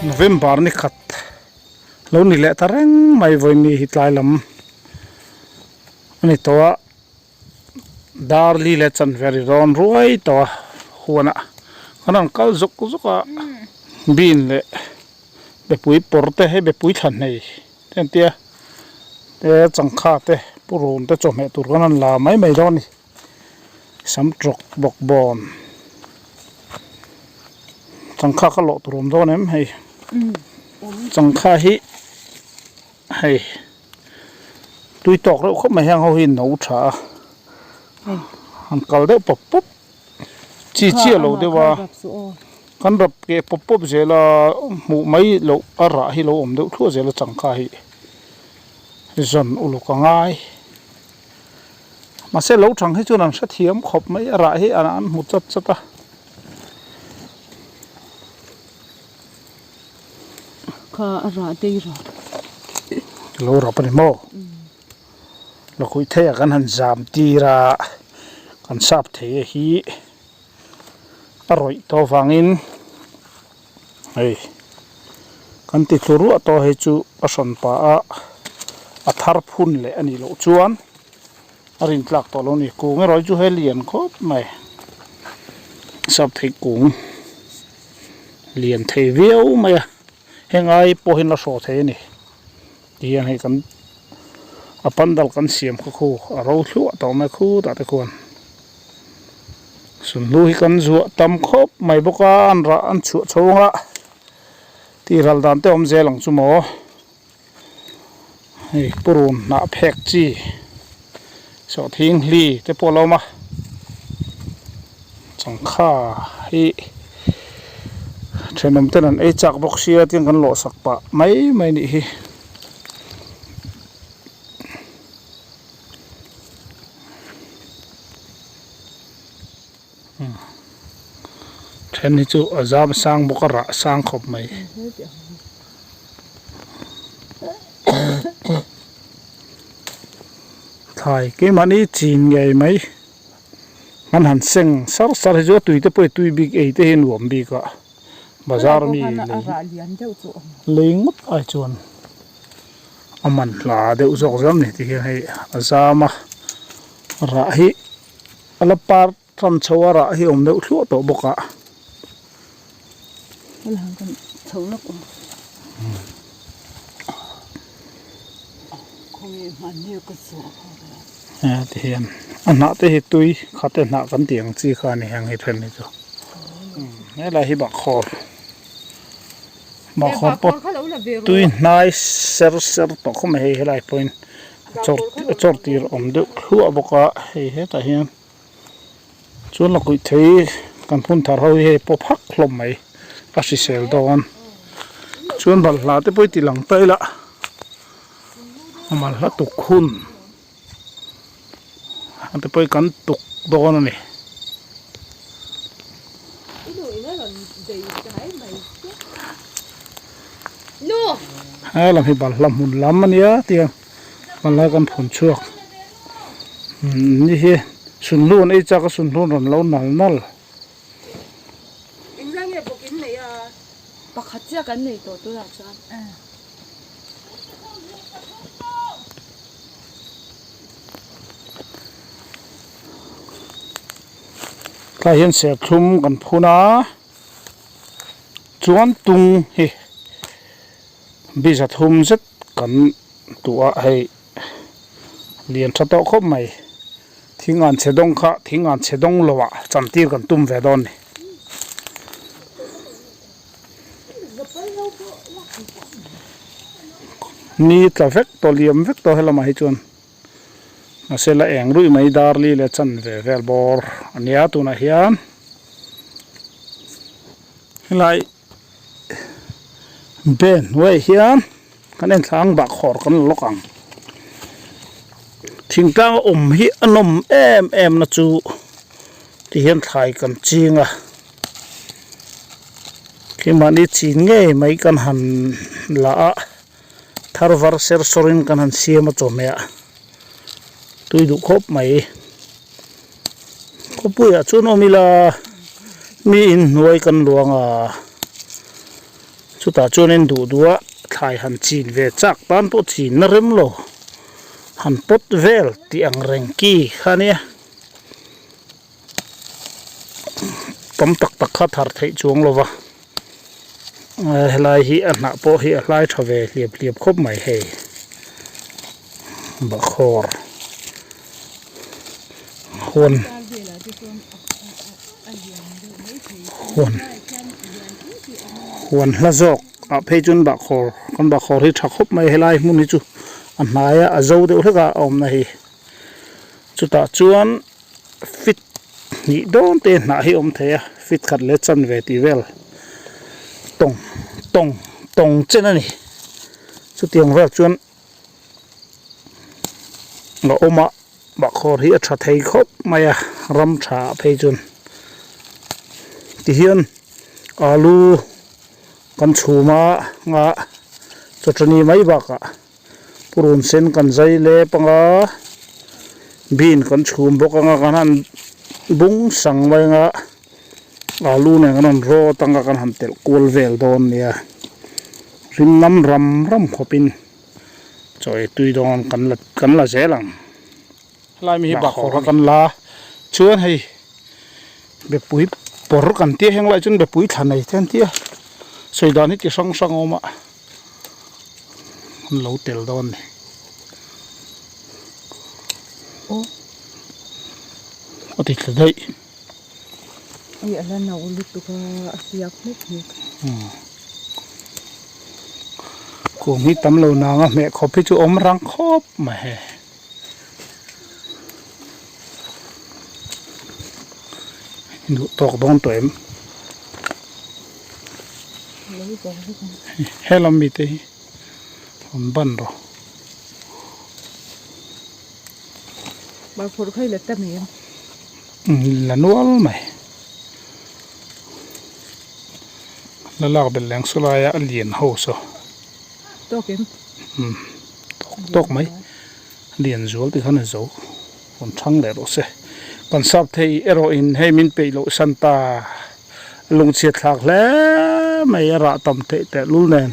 November ni khat lo ni leh ta reng mai vawiin hi tlai lam a ni tawh a dar li leh chanve ri rawn ruai tawh a huanah kan rawn kal zawk zawk a bean leh bepui pawr te hei bepui thla hnei te an tia te changkha te purun te chawhmeh tur kan rawn la mai mai dawn a ni. Sam trawk bawk bawn changkha kha lawh tur awm dawn em hei changkha hi hei tui tawk reuh khawp mai heng ho hi no tha a han kal deuh pawp pawp chi chiah lo deuh a kan rap keh pawp pawp zel a hmuh mai loh a rah hi lo awm deuh thluah zel a changkha hi zawn uluk a ngai. Mahse lo thang hi chuan an hrethiam khawp mai a rah hi an hmu chat chat a. Kha a rah te i rah. Lo rap a ni maw? Lakhuih thei ah kan han zam tir a, kan sap thei a hi a rawih tawh avangin hei kan ti thlu ruah tawh hei chu a hrawn pah a a thar phun leh a nih loh chuan a rin tlak tawh lo a ni kung erawh hi chu hei lian khawp mai sap thei kung lian thei viau mai a heng ai pawh hian la hrawh thei a ni tihian hei kan a pandal kan siam kha khu a ro thluah tawh mai khutah te khuan. Sunhlu hi kan zuah tam khawp mai bawk a an rah an chhuah chhung a tih ral dan te awm zel ang chu maw hei purun hnah phek chi sawhthing hli te pawh a lo awm a changkha hi thenawm ten an ei chak bawk sia tin kan lawh sak pah mai mai a nih hi. Then hi chu a zam sang bawk a rah sang khawp mai. Thlai keimahni chin ngei mai an han seng sar sar hi chu a tui te pawh hi tui bik ei te hi nuam bik a bazar mi lei ngawt ai chuan. A man hla deuh zawk zel a ni ti hian hei a zam a rah hi a la par tan chho a rah hi a awm deuh thluah tawh bawk a. Ti hian a hnah te hi tui khate hnah kan tih ang chi kha a ni heng hi then hi chu helai hi bahkhawr. Bahkhawr pawh tui hnai ser ser tawh khawp mai hei helai pawhin a chawr tir awm deuh thluah bawk a hei hetah hian chuan lakhuih thei kan hun thar ho hi hei pawp hak hlawm mai a hrisel dawn chuan balhla te pawh i ti lang ta ila a balhla tuk hun te pawh hi kan tuk dawn a ni. He lam hi balhla hmun lam a nia tiang balhla kan phun chhuak ni hi sunhlu an ei chak a sunhlu an rawn lo nal nal. Pakhat chiah kan nei tawh tunah chuan. Tlai hian serthlum kan phun a chuan tung hi biza thum zet kan tuh a hei lian tha tawh khawp mai thing an chhe dawng kha thing an chhe dawng lo ah chantir kan tum ve dawn a ni. Ni tla vek tawh liam vek tawh helamah hi chuan mahse la eng ruih mai dar li leh chan ve vel bawr a nia tunah hian helai ben hnuaiah hian kan en thla ang bahkhawr kan la lawk ang thingtlang a awm hi a nawm em em na chu tihian thlai kan ching a. Keimahni chin ngei mai kan han la a, thar var ser sawrin kan han siam a chawhmeh a, tui duh khawp mai. Khawpuiah chuan awm ila mi inhnuai kan luang a, Chutah chuanin duh duh a thlai han chin ve chak tan pawh chin na rem lo han pawt vel tih ang reng ki kha nia. Tam tak tak kha thar theih chuang lo va helai hi a hnah pawh hi a hlai tha ve hliap hliap khawp mai hei bahkhawr huan huan huan hla zawk ah phei chuan bahkhawr kan bahkhawr hi tha khawp mai helai hmun hi chu a hnai a a zo deuh hlek a a awmna hi chutah chuan. Fit hnih dawn te hnah hi a awm thei a, fit khat leh chanve tih vel tawng tawng tawng chen a ni. Chutiang vel chuan a awm a, bahkhawr hi a tha thei khawp mai a, ram tha ah phei chuan tihian alu kan chhum a nga chawṭani mai bakah. Purun sen kan zai lep anga bean kan chhum bawk anga kan han bung sang mai anga alu nen kan han rawt anga kan han telh kual vel dawn nia rim lam ram ram khawpin chaw ei tui dawn kan la kan la zel ang helai mi hi bahkhawr a kan la chuan hei bepui pawr kan tia heng lai chuan bepui thla nei te an tia sawi dan hi ti hrang hrang a awm a. An lo tel dawn ni. A ti thla daih. Hei a la no lutuk a, a fiak hlek hlek. Kung hi tam lo nang a hmeh khawp hi chu awm rang khawp mai hei. Duh tawk dawn tawh em. Helam mite hi rawn ban rawh. La nual mai. La lak belh leng saw laia a lian ho saw. Umm tawk tawk mai. Lian zual ti khan a zo. Rawn thang leh rawh se. Kan sap thei erawhin hei min peih loh san ta. Lungchhiat thlak hle mai a rah tam theih teh lul nen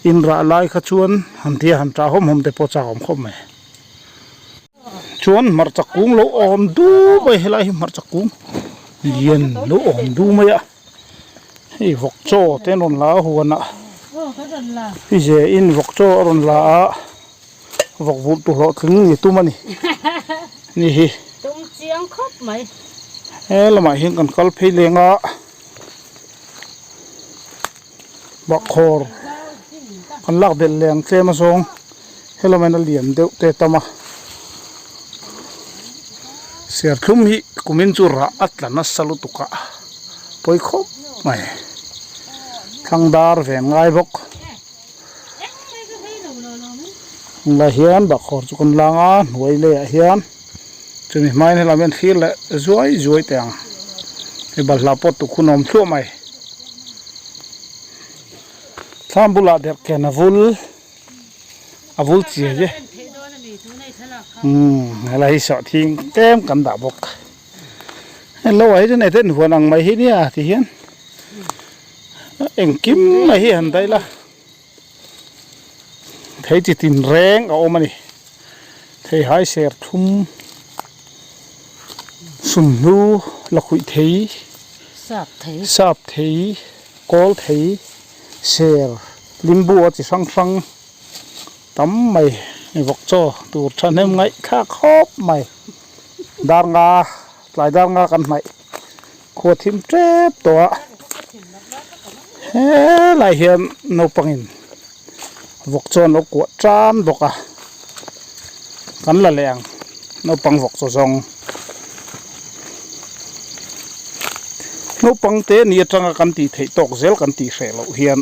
in rah lai kha chuan han tia han tah hawm hawm te pawh chak awm khawp mai. Chuan hmarcha kung lo awm du mai helai hi hmarcha kung lian lo awm du mai a hei vawk chaw te an rawn la a huan ah i ze in vawk chaw a rawn la a vawk vulh tu hlawhtling ni tum a ni ni hi. Tum chiang khawp mai. He lamah hian kan kal phei leng a bahkhawr kan lak belh leng tlem a zawng he lamah hian a lian deuh te tam a serthlum hi kumin chu rah a tla nasa lutuk a pawi khawp mai thlang dar ve ngai bawk. Tunlai hian bahkhawr chu kan lang a hnuai leiah hian chumi hmain helam hian thlir leh zuai zuai teh ang hei balhla pawh tuk hun a awm thluah mai thlam bulah derhken a vul a vul chiai e umm helai hi sawhthing tlem kan dah bawk hei lo ah hi chuan eden huan ang mai hi nia ti hian engkim mai hi han daih la. Thei chi tin reng a awm a ni theihai ser thum sunhlu lakhuih thei sap thei kawl thei ser limbu a chi hrang hrang tam mai vawk chaw tur thahnem ngaih thlak khawp mai dar nga tlai dar nga kan hnaih. Khua thim tep tawh a helai hian naupangin vawk chaw an lo kuah tan bawk a kan la leh ang naupang vawk chaw zawng naupang te ni atanga kan tih theih tawk zel kan tih hreh loh hian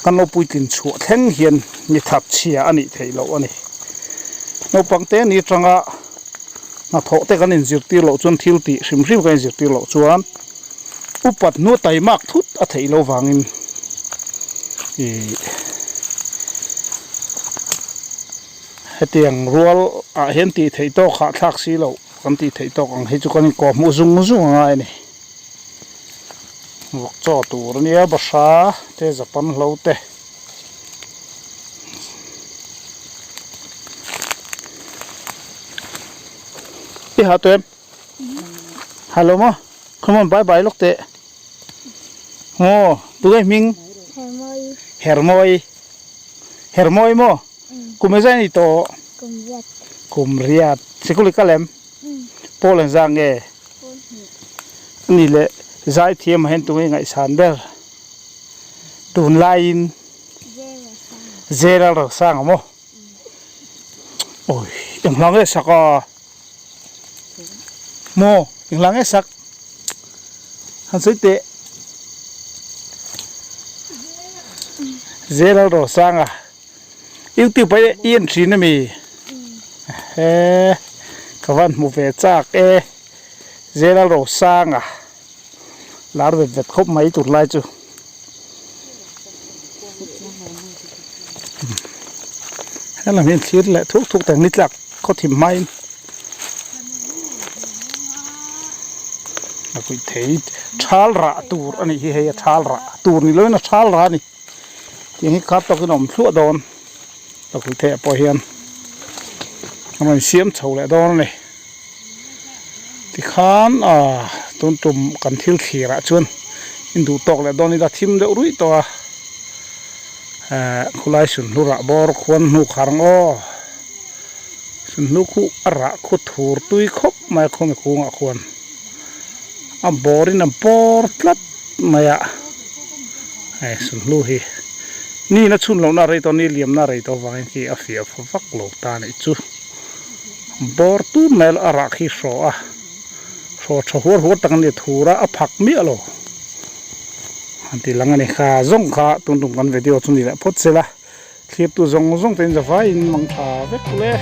kan lo puitlin chhuah thleng hian mi that chhia a nih theih loh a ni naupang te ni atanga. Hnathawh te kan inzirtir loh chuan thil tih hrim hrim kan inzirtir loh chuan upat hnu taimak thut a theih loh vangin ih hetiang rual ah hian tih theih tawk hahthlak si loh kan tih theih tawk ang hi chu kan inkawhhmuh zung zung a ngai a ni. Vawk chaw tur a nia bahra te japan hlo te. I ha tawh em? Hello maw? Come on bye bye lawk teh. Aw tunge hming? Hermawi. Hermawi. Hermawi maw? Kum e zai ni tawh? Kum riat. Kum riat. Sikul i kal em? Pawl an zang nge? Pawl hnih. Ani leh zai thiam ah hian tunge ngaihsan ber? Tunlaiin Zela Rosanga maw? Awi engla nge sak a? Maw engla nge sak? Han sawi teh. Zela Rosanga YouTube ah i en thin ami? He ka van hmu ve chak e Zela Rosanga. Lar vet vet khawp mai tur lai chu. Helam hian thlir leh thuk thuk teng ni tlak khaw thim hmain a kuih thei thal rah tur a nih hi hei a thal rah tur ni loin a thal rah a ni tiang hi khat tawkin a awm thluah dawn a kuih theih ah pawh hian a rawn siam chho leh dawn a ni. Tikhan ah tun tum kan thil thlir ah chuan in duh tawk leh dawn ila thim deuh ruih tawh a eh khulai sunhlu rah bawr khuan hnu khar ang aw sunhlu khu a rah khu thur tui khawp mai a khawmi kungah khuan a bawr in a bawr tlat mai a hei sunhlu hi ni in a chhun lohna a rei tawh a ni liamna a rei tawh avangin khi a fiah vak lo ta a nih chu. Bawr tur mai a rah khi hraw a, hraw tha huar huar tak a ni thur a, a phak miah lo han ti lang a ni. Kha zawng kha tun tum kan video chu ni leh phawt se la, thlirtu zawng zawng te in zavaiin mang tha vek le.